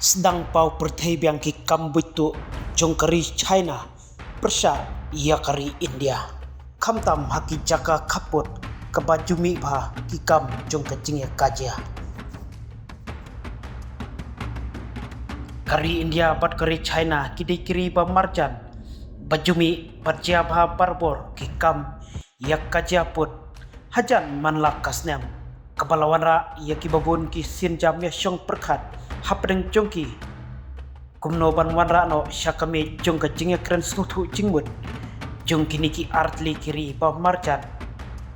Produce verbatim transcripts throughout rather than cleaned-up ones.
Sdang paw pyrthei biang ki kam buit tuh jong ka ri China pyrshah ïa ka ri India, khamtam ha ki jaka khappud kaba ju mih bha ki kam jong ka jingïakajia. Ka ri India bad ka ri China ki dei ki ri ba marjan, ba ju mih bad jia bha barabor ki kam ïakajia pud hajan man la ka snem, kaba la wanrah ïa kiba bun ki sienjam ïashong pyrkhat hapdeng jong ki kumno ban wanrah noh sha ka miej jong ka jingïakren sngewthuh jingmut jong kine ki artylli ki ri ba marjan,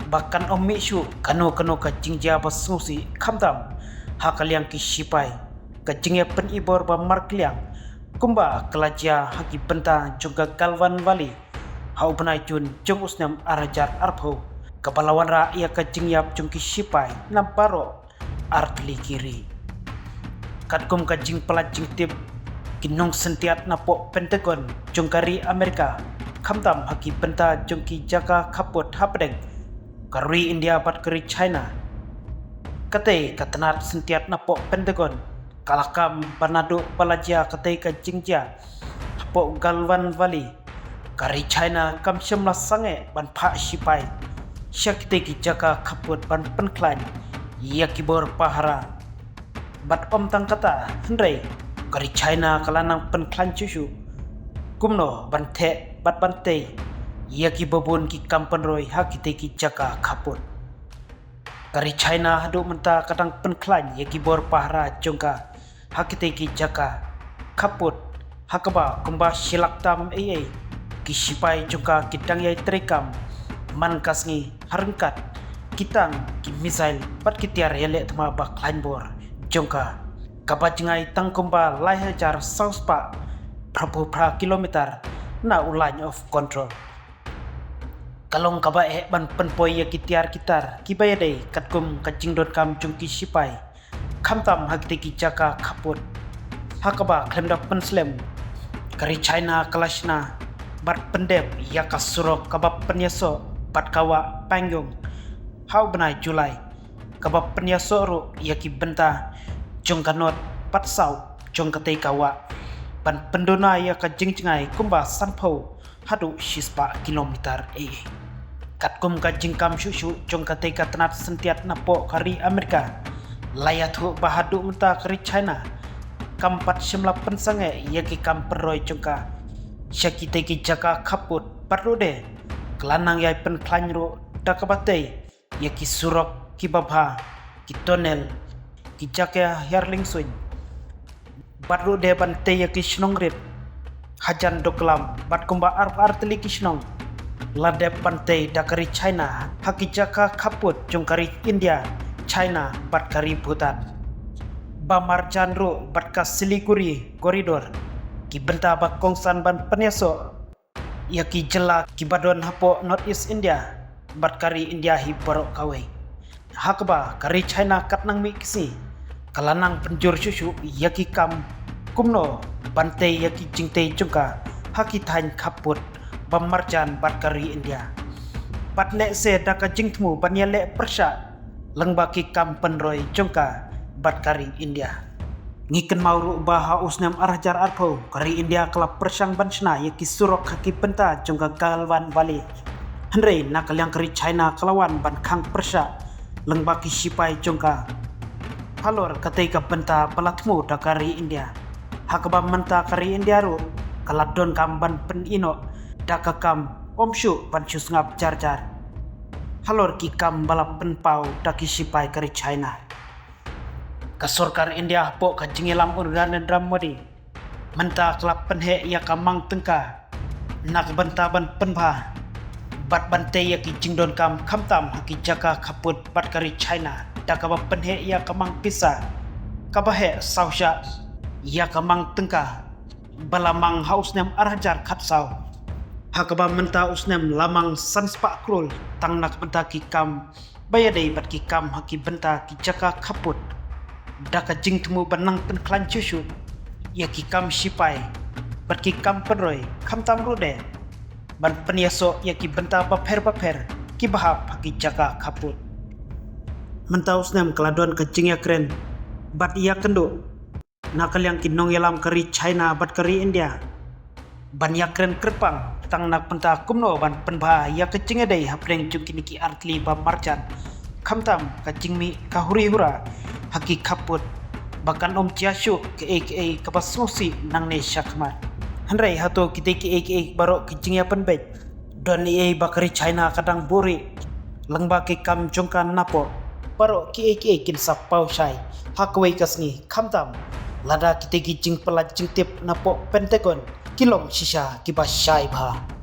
ba kan ym mih shuh kano kano ka jingjia ba sngewsih, khamtam ha ka liang ki shipai, ka jingïapynibor ba markylliang kumba ka la jia ha ki bynta jong ka Galwan Valley ha u bnai Jun jong u snem ar hajar arphew, kaba la wanrah ïa ka jingïap jong ki shipai na baroh artylli ki ri. Katkum ka jingpyllait jingtip ki nongsyntiat napoh Pentagon jong ka ri Amerika, khamtam ha ki bynta jong ki jaka khappud hapdeng ka ri India bad ka ri China. Katei ka tnat syntiat napoh Pentagon ka la kam ba naduh ba la jia katei ka jingjia hapoh Galwan Valley, ka ri China kam shym la sangeh ban phah shipai sha kitei ki jaka khappud ban pynkhlaiñ ïa ki bor pahara. Bad ym tang kata, hynrei ka ri China ka la nang pynkhlaiñ shuh shuh kumno ban theh bad ban tei ïa kiba bun ki kam pynroi ha kitei ki jaka khappud. Ka ri China haduh mynta ka dang pynkhlaiñ ïa ki bor pahara jong ka ha kitei ki jaka khappud, ha kaba kumba shi lak tam eiei ki shipai jong ka ki dang ïai treikam man ka sngi ha ryngkat ki tank, ki missile bad ki tiar ïaleh thma ba khlaiñ bor jong ka, kaba jngai tang kumba lai hajar saw spah phraphew phra kilometer na u Line of Control. Ka long kaba eh ban pynpoi ïa ki tiar ki tar kiba ïadei katkum ka jingdonkam jong ki shipai, khamtam ha kitei ki jaka khappud. Ha kaba khlem da pynslem, ka ri China ka la shna bad pyndep ïa ka surok kaba pynïasoh bad ka wah Pangyong ha u bnai July, kaba pynïasoh ruh ïa ki bynta jong ka north bad south jong katei ka wah, ban pynduna ïa ka jingjngai kumba sanphew haduh shispah kilometer eiei. Katkum ka jingkam shuh shuh jong katei ka tnat syntiat napoh ka ri Amerika, la ïathuh ba haduh mynta ka ri China kam pat shym la pynsangeh ïa ki kam pynroi jong ka sha kitei ki jaka khappud, bad ruh de ka la nang ïai pynkhlaiñ ruh da kaba tei ïa ki surok kiba bha, ki tunnel, ki jaka hiar lingsuiñ, bad ruh de ban tei ïa ki shnong rit hajan Doklam bad kumba arphew ar tylli ki shnong la dep ban tei da ka ri China ha ki jaka khappud jong ka ri India, China bad ka ri Bhutan. Ba marjan ruh bad ka Siliguri corridor, ki bynta ba kongsan ban pynïasoh ïa ki jylla kiba don hapoh North East India bad ka ri India hi baroh kawei. Ha kaba ka ri China katba nang mih ki sngi ka la nang pynjur shuh shuh ïa ki kam kumno ban tei ïa ki jingtei jong ka ha ki thaiñ khappud ba marjan bad ka ri India, bad lehse da ka jingthmu ban ïaleh pyrshah lyngba ki kam pynroi jong ka bad ka ri India. Ngi kynmaw ruh ba ha u snem ar hajar arphew ka ri India ka la pyrshang ban shna ïa ki surok ha ki bynta jong ka Galwan Valley. Hynrei na ka liang ka ri China ka la wan ban khang pyrshah lyngba ki shipai jong ka halor katei ka bynta ba la thmu da ka ri India. Ha kaba mynta ka ri India ruh ka la donkam ban pyni noh da ka kam ym shuh ban shu sngap jar jar halor ki kam ba la pynpaw da ki shipai ka ri China. Ka sorkar India hapoh ka jingïalam u Narendra Modi mynta ka la pynheh ïa ka mang tyngka na ka bynta ban pynbha bad ban tei ïa ki jingdonkam khamtam ha ki jaka khappud bad ka ri China da kaba pynheh ïa ka mang pisa kaba heh saw shah ïa ka mang tyngka ba la mang ha u snem ar hajar khatsaw. Ha kaba mynta u snem la mang san spah klur tang na ka bynta ki kam ba ïadei bad ki kam ha ki bynta ki jaka khappud da ka jingthmu ban nang pynkhlaiñ shuh shuh ïa ki kam shipai bad ki kam pynroi, khamtam ruh de ban pynïasoh ïa ki bynta bapher bapher kiba hap ha ki jaka khappud. Mynta u snem ka la don ka jingïakren bad ïakynduh Na ka liang ki nongïalam ka ri China bad ka ri India ban ïakren kyrpang tang na ka bynta kumno ban pynbha ïa ka jingïadei hapdeng jong kine ki artylli bam marjan, khamtam ka jingmih ka huri hura ha ki khappud ba kan ym jia shuh kaei kaei kaba sngewsih nangne shakhmat. Hynrei hato kitei kiei kiei baroh ki jingïapynbeit don ei ei ba ka ri China ka dang buhrieh lyngba ki kam jong ka napoh? Baroh kiei kiei kin sa paw shai ha kawei ka sngi, khamtam lada kitei ki jingpyllait jingtip napoh Pentagon ki long shisha kiba shai bha.